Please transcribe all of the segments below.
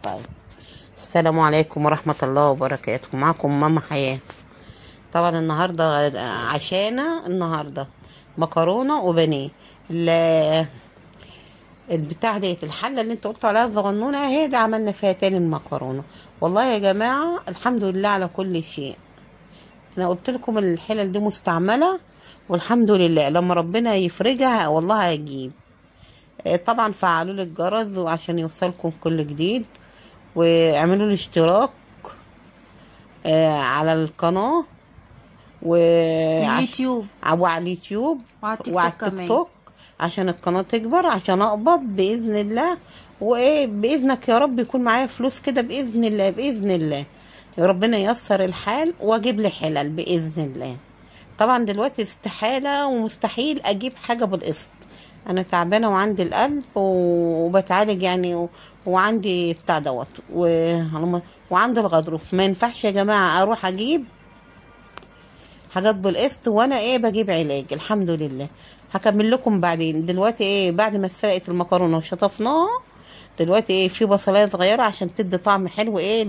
طيب السلام عليكم ورحمة الله وبركاته. معكم ماما حياة. طبعا النهاردة عشانا النهاردة مكرونة وبانيه. البتاع ديت الحلة اللي انتوا قلتوا عليها الصغنونة اهي دي عملنا فيها تاني المكرونة. والله يا جماعة الحمد لله على كل شيء. انا قلت لكم الحلل دي مستعملة والحمد لله لما ربنا يفرجها والله هجيب. طبعا فعلوا لي الجرس وعشان يوصلكم كل جديد، واعملوا لي اشتراك على القناة واليوتيوب وعلى اليوتيوب وعلى التيك توك عشان القناة تكبر، عشان اقبض بإذن الله. وايه بإذنك يا رب يكون معايا فلوس كده بإذن الله، بإذن الله ربنا ييسر الحال واجيب لي حلل بإذن الله. طبعا دلوقتي استحالة ومستحيل اجيب حاجة بالقسط، انا تعبانة وعندي القلب وبتعالج يعني وعندي بتاع دوت وعندي الغضروف. ما ينفعش يا جماعة اروح اجيب حاجات بالقسط وانا ايه بجيب علاج. الحمد لله هكمل لكم بعدين. دلوقتي ايه بعد ما اتسلقت المكرونه وشطفناها، دلوقتي ايه في بصلايه صغيرة عشان تدي طعم حلو ايه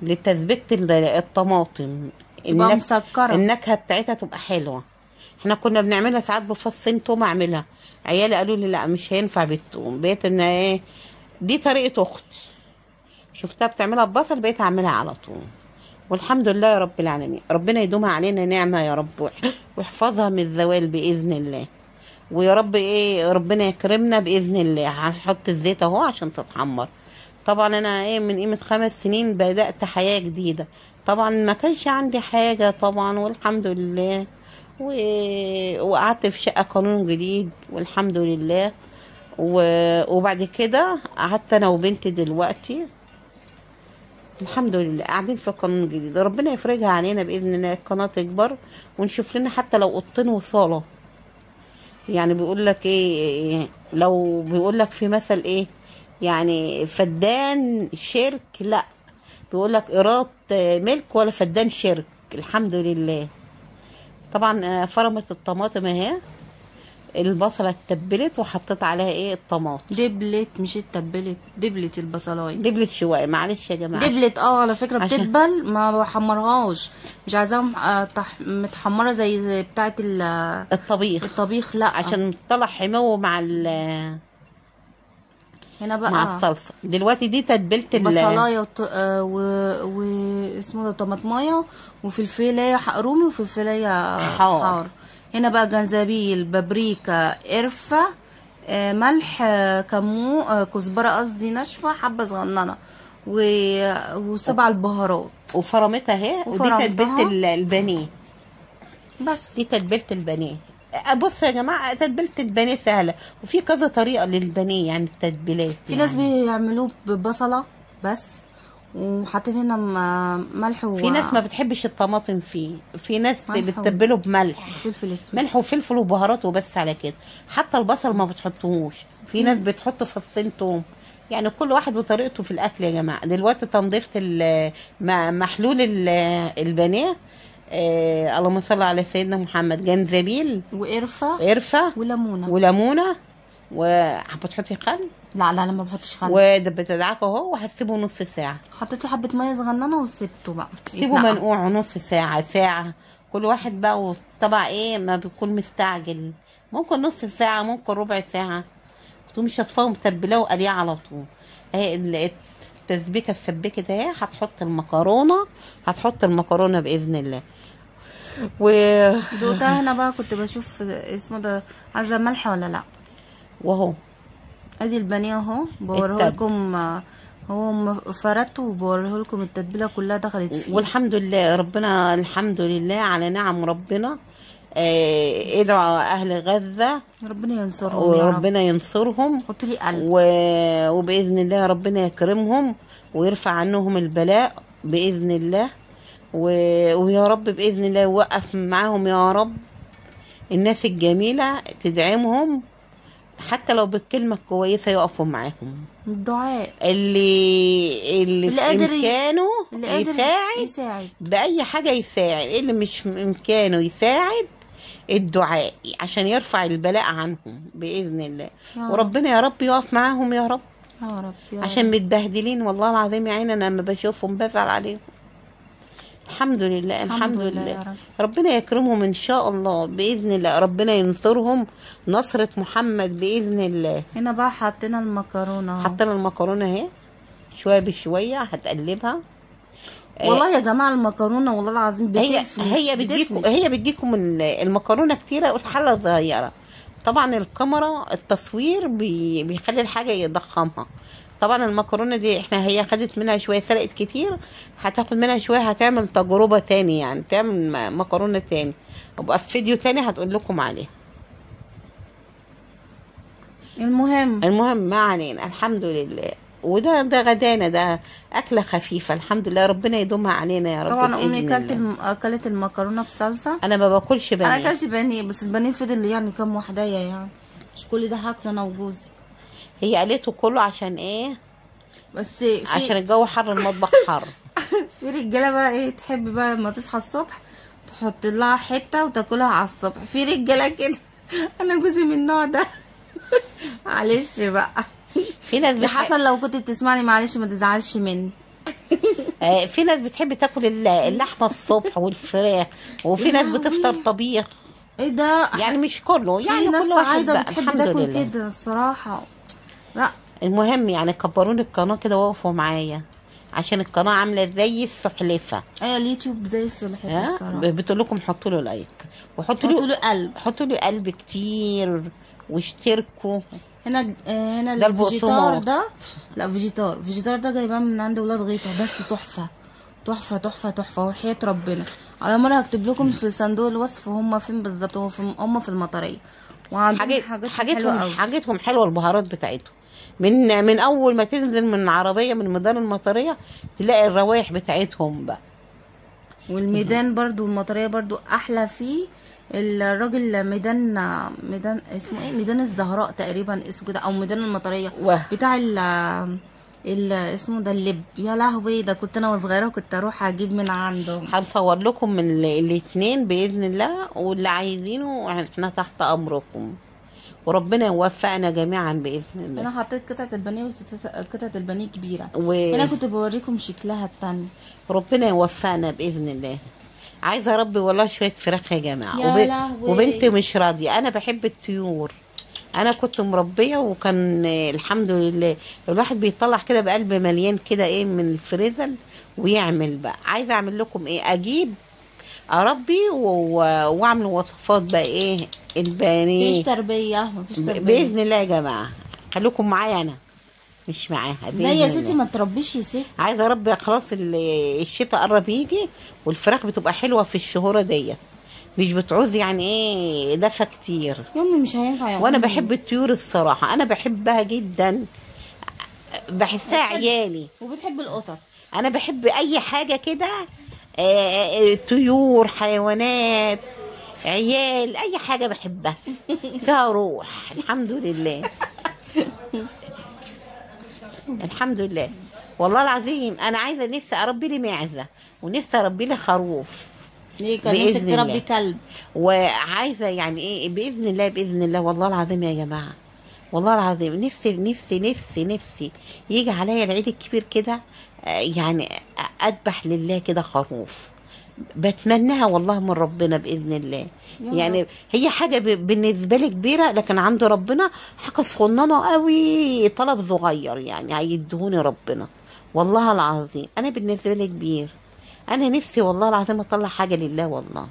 لتسبيكه الطماطم، تبقى مسكره، النكهة بتاعتها تبقى حلوة. احنا كنا بنعملها ساعات بفصين توم، اعملها عيالي قالوا لي لا مش هينفع بالتوم، بقيت ان ايه دي طريقه اختي شفتها بتعملها ببصل بقيت اعملها على طول. والحمد لله يا رب العالمين، ربنا يدومها علينا نعمه يا رب ويحفظها من الزوال باذن الله. ويا رب ايه ربنا يكرمنا باذن الله. هنحط الزيت اهو عشان تتحمر. طبعا انا ايه من قيمة 5 سنين بدات حياة جديدة، طبعا ما كانش عندي حاجة طبعا والحمد لله، وقعدت في شقه قانون جديد والحمد لله. وبعد كده قعدت انا وبنتي دلوقتي الحمد لله قاعدين في قانون جديد. ربنا يفرجها علينا باذن الله، القناة تكبر ونشوف لنا حتى لو اوضتين وصاله. يعني بيقول لك ايه، لو بيقول لك في مثل ايه يعني فدان شرك، لا بيقول لك ايراد ملك ولا فدان شرك. الحمد لله. طبعا فرمت الطماطم اهي، البصله اتبلت وحطيت عليها ايه الطماطم. دبلت مش اتبلت، دبلت البصلايه، دبلت شوية معلش يا جماعة، دبلت على فكرة بتدبل، ما بحمرهاش، مش عايزاها متحمره زي بتاعه الطبيخ. الطبيخ لا، عشان طلع حمو مع هنا بقى مع الصلصه. دلوقتي دي تتبيله البصلايه واسمه ده طماطمايه وفلفلايه رومي وفلفلايه حار. هنا بقى جنزبيل، بابريكا، قرفه، ملح، كمون، كزبره قصدي ناشفة، حبه صغننه، وسبع البهارات وفرمتها اهي. ودي تتبيله البانيه بس، دي تتبيله البانيه. بصوا يا جماعة تتبيله البانيه سهلة، وفي كذا طريقه للبانيه يعني التتبيلات. في ناس بيعملوه ببصله بس وحطيت هنا ملح في ناس ما بتحبش الطماطم فيه، في ناس بتتبله بملح وفلفل اسود، ملح وفلفل وبهارات وبس على كده. حتى البصل ما بتحطوهوش، في ناس بتحط فصين توم. يعني كل واحد وطريقته في الاكل يا جماعة. دلوقتي تنظيفه محلول البانيه، اللهم صل على سيدنا محمد، جنزبيل وقرفه، قرفه وليمونه، وبتحطي خل؟ لا لا لا ما بحطش خل. وبتدعكه اهو وهسيبه نص ساعة. حطيت له حبه مية صغننه وسبته بقى، سيبه منقوع نص ساعة ساعة، كل واحد بقى وطبع ايه ما بيكون مستعجل، ممكن نص ساعة ممكن ربع ساعة. تقومي شطفاه ومتبلاه وقليه على طول. اهي التسبيكه السبكه اهي. هتحط المكرونه، هتحط المكرونه باذن الله. دوقتها هنا بقى، كنت بشوف اسمه ده عايزه ملح ولا لا. واهو ادي البانيه اهو، بوريه لكم هو فردته وبوريه لكم التتبيله كلها دخلت فيه. والحمد لله ربنا، الحمد لله على نعم ربنا. ادعوا اهل غزة ربنا ينصرهم يا رب، وربنا ينصرهم. حط لي قلب، وباذن الله ربنا يكرمهم ويرفع عنهم البلاء باذن الله. ويا رب باذن الله يوقف معاهم يا رب. الناس الجميلة تدعمهم حتى لو بالكلمة الكويسة، يقفوا معاهم الدعاء. اللي في امكانه يساعد باي حاجة يساعد، اللي مش في امكانه يساعد الدعاء عشان يرفع البلاء عنهم باذن الله. وربنا يا رب يقف معاهم يا رب. يا رب يا عشان رب. متبهدلين والله العظيم يا عيني، انا لما بشوفهم بزعل عليهم. الحمد لله الحمد لله يا رب. ربنا يكرمهم ان شاء الله باذن الله، ربنا ينصرهم نصرة محمد باذن الله. هنا بقى حطينا المكرونه، حطينا المكرونه اهي شوية بشوية هتقلبها. والله يا جماعة المكرونه والله العظيم بتفنش، هي بتجيكم المكرونه كتيرة والحله صغيرة. طبعا الكاميرا التصوير بيخلي الحاجة يضخمها. طبعا المكرونه دي احنا هي خدت منها شوية، سرقت كتير، هتاخد منها شوية، هتعمل تجربه تاني، يعني تعمل مكرونه تاني، وبقى في فيديو تاني هتقول لكم عليه. المهم ما علينا، الحمد لله. وده ده غدانا، ده اكله خفيفة الحمد لله، ربنا يدومها علينا يا رب. طبعا امي اكلت المكرونه بصلصه. انا ما باكلش بانيه، انا اكلت بانيه بس البانيه فضل يعني كام واحدة، يعني مش كل ده هاكله انا وجوزي. هي قالته كله عشان ايه؟ بس عشان الجو حر، المطبخ حر. في رجاله بقى ايه تحب بقى لما تصحى الصبح تحط لها حتة وتاكلها على الصبح، في رجاله كده. انا جوزي من النوع ده. معلش بقى، في ناس حسن لو كنت بتسمعني معلش ما تزعلش مني. في ناس بتحب تاكل اللحمة الصبح والفراخ، وفي ناس بتفطر طبيخ. ايه ده يعني مش كله، يعني في ناس كل واحد صعيده بتحب تاكل كده الصراحة. لا المهم يعني كبروني القناة كده وقفوا معايا، عشان القناة عامله زي السحلفه. ايوه اليوتيوب زي السلحفه الصراحة. بتقول لكم حطوا له like، وحطوا له قلب، حطوا له قلب كتير، واشتركوا. هنا ده الفيجيتار ده، لا فيجيتار ده جايباه من عند ولاد غيطه، بس تحفة تحفة تحفة تحفة وحياه ربنا. على مرة هكتب لكم في صندوق الوصف هم فين بالظبط، هم في المطريه، وعندهم حاجتهم حلوة، البهارات بتاعتهم من اول ما تنزل من العربية من ميدان المطريه تلاقي الروايح بتاعتهم بقى. والميدان برضو المطريه برضو احلى فيه. الراجل ميدان اسمه ايه، ميدان الزهراء تقريبا اسمه كده، او ميدان المطريه بتاع ال اسمه ده اللب. يا لهوي ده كنت انا وصغيره كنت اروح اجيب من عنده. هنصور لكم من الاثنين باذن الله، واللي عايزينه احنا تحت امركم، وربنا يوفقنا جميعا باذن الله. انا حطيت قطعه البانيه، بس قطعه البانيه كبيرة، انا كنت بوريكم شكلها الثاني. ربنا يوفقنا باذن الله. عايزه اربي والله شوية فراخ يا جماعة، يا وبنتي مش راضية. انا بحب الطيور، انا كنت مربيه، وكان الحمد لله الواحد بيطلع كده بقلب مليان كده ايه من الفريزر ويعمل بقى. عايزه اعمل لكم ايه، اجيب اربي واعمل وصفات بقى ايه البانيه. مفيش تربيه، مفيش تربيه باذن الله يا جماعة. خليكم معايا، انا مش معاها. لا يا ستي ما تربيش يا ستي، عايزه اربي خلاص. الشتاء قرب يجي، والفراخ بتبقى حلوة في الشهوره ديت، مش بتعوز يعني ايه دفى كتير. يا امي مش هينفع يا امي. وانا بحب الطيور الصراحة، انا بحبها جدا، بحسها عيالي. وبتحب القطط. انا بحب اي حاجة كده، طيور، حيوانات، عيال، اي حاجة بحبها فيها روح. الحمد لله الحمد لله والله العظيم. انا عايزه نفسي اربي لي معزة، ونفسي اربي لي خروف. ليه كان نفسك تربي كلب؟ وعايزه يعني ايه باذن الله، باذن الله والله العظيم يا جماعة، والله العظيم نفسي نفسي نفسي نفسي يجي عليا العيد الكبير كده، يعني اذبح لله كده خروف. بتمناها والله من ربنا باذن الله. يعني هي حاجة بالنسبة لي كبيرة، لكن عند ربنا حاجة صغننه قوي، طلب صغير يعني هيدهوني ربنا والله العظيم. انا بالنسبة لي كبير، انا نفسي والله العظيم اطلع حاجة لله والله.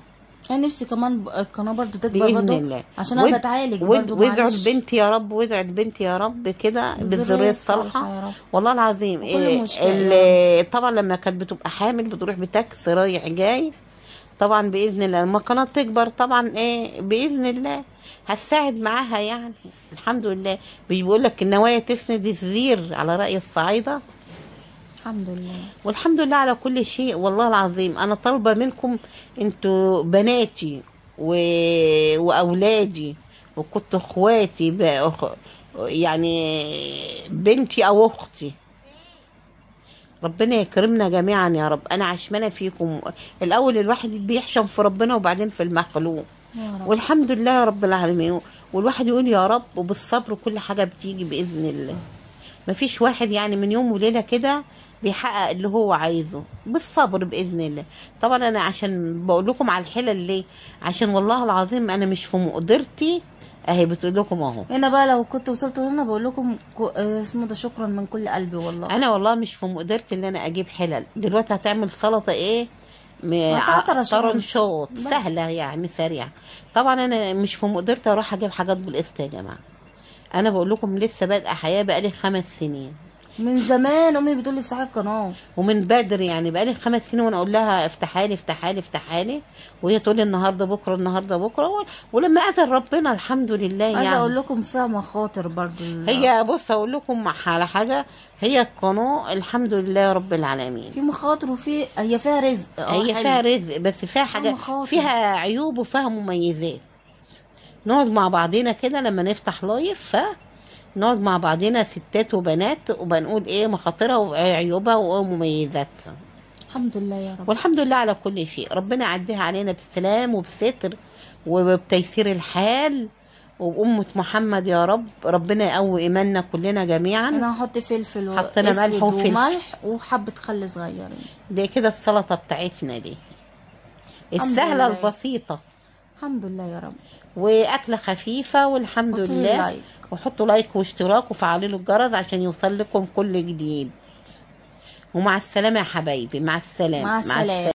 انا نفسي كمان القناة برضو تكبر برضو الله، عشان انا بتعالج برضو. وادعوا لبنتي يا رب، وادعوا لبنتي يا رب كده بالذريه الصالحة والله العظيم. طبعا لما كانت بتبقى حامل بتروح بتاكس رايح جاي. طبعا باذن الله لما القناة تكبر طبعا ايه باذن الله هساعد معاها يعني الحمد لله. مش بيقول لك النوايا تسند الزير على راي الصعايده. الحمد لله والحمد لله على كل شيء والله العظيم. انا طالبه منكم انتوا بناتي واولادي، وكنت اخواتي يعني بنتي او اختي. ربنا يكرمنا جميعا يا رب. انا عشمانه فيكم. الاول الواحد بيحشم في ربنا وبعدين في المخلوق، والحمد لله يا رب العالمين. والواحد يقول يا رب، وبالصبر كل حاجة بتيجي باذن الله. مفيش واحد يعني من يوم وليلة كده بيحقق اللي هو عايزه، بالصبر باذن الله. طبعا انا عشان بقول لكم على الحلل ليه، عشان والله العظيم انا مش في مقدرتي، اهي بتقول لكم اهو. هنا بقى لو كنت وصلت هنا بقول لكم اسمه ده شكرا من كل قلبي والله. انا والله مش في مقدرتي ان انا اجيب حلل دلوقتي. هتعمل سلطة ايه؟ طرنشات سهلة يعني سريعة. طبعا انا مش في مقدرتي اروح اجيب حاجات بالقسط يا جماعة. انا بقول لكم لسه بادئه حياة بقالي 5 سنين. من زمان امي بتقول لي افتحي القناة، ومن بدري يعني بقالي 5 سنين وانا اقول لها افتحها لي افتحها لي افتحها لي، وهي تقول لي النهارده بكره النهارده بكره، ولما اذن ربنا الحمد لله. يعني عايزه اقول لكم فيها مخاطر برضو. هي بص اقول لكم على حاجة، هي القناة الحمد لله رب العالمين في مخاطر، وفي هي فيها رزق. هي فيها رزق، بس فيها حاجة، فيها عيوب وفيها مميزات. نقعد مع بعضينا كده لما نفتح live، نقعد مع بعضنا ستات وبنات وبنقول ايه مخاطرها وعيوبها ومميزاتها. الحمد لله يا رب، والحمد لله على كل شيء. ربنا يعديها علينا بالسلام وبستر وبتيسير الحال وبأمة محمد يا رب. ربنا يقوي ايماننا كلنا جميعا. انا هحط فلفل، حطينا ملح وفلفل وملح وحبة خل صغيرين. ده كده السلطة بتاعتنا دي السهلة البسيطة. الحمد لله يا رب، واكله خفيفة والحمد لله. like. وحطوا like واشتراك وفعلوا الجرس عشان يوصل لكم كل جديد. ومع السلامة يا حبايبي، مع السلامة، مع السلامة.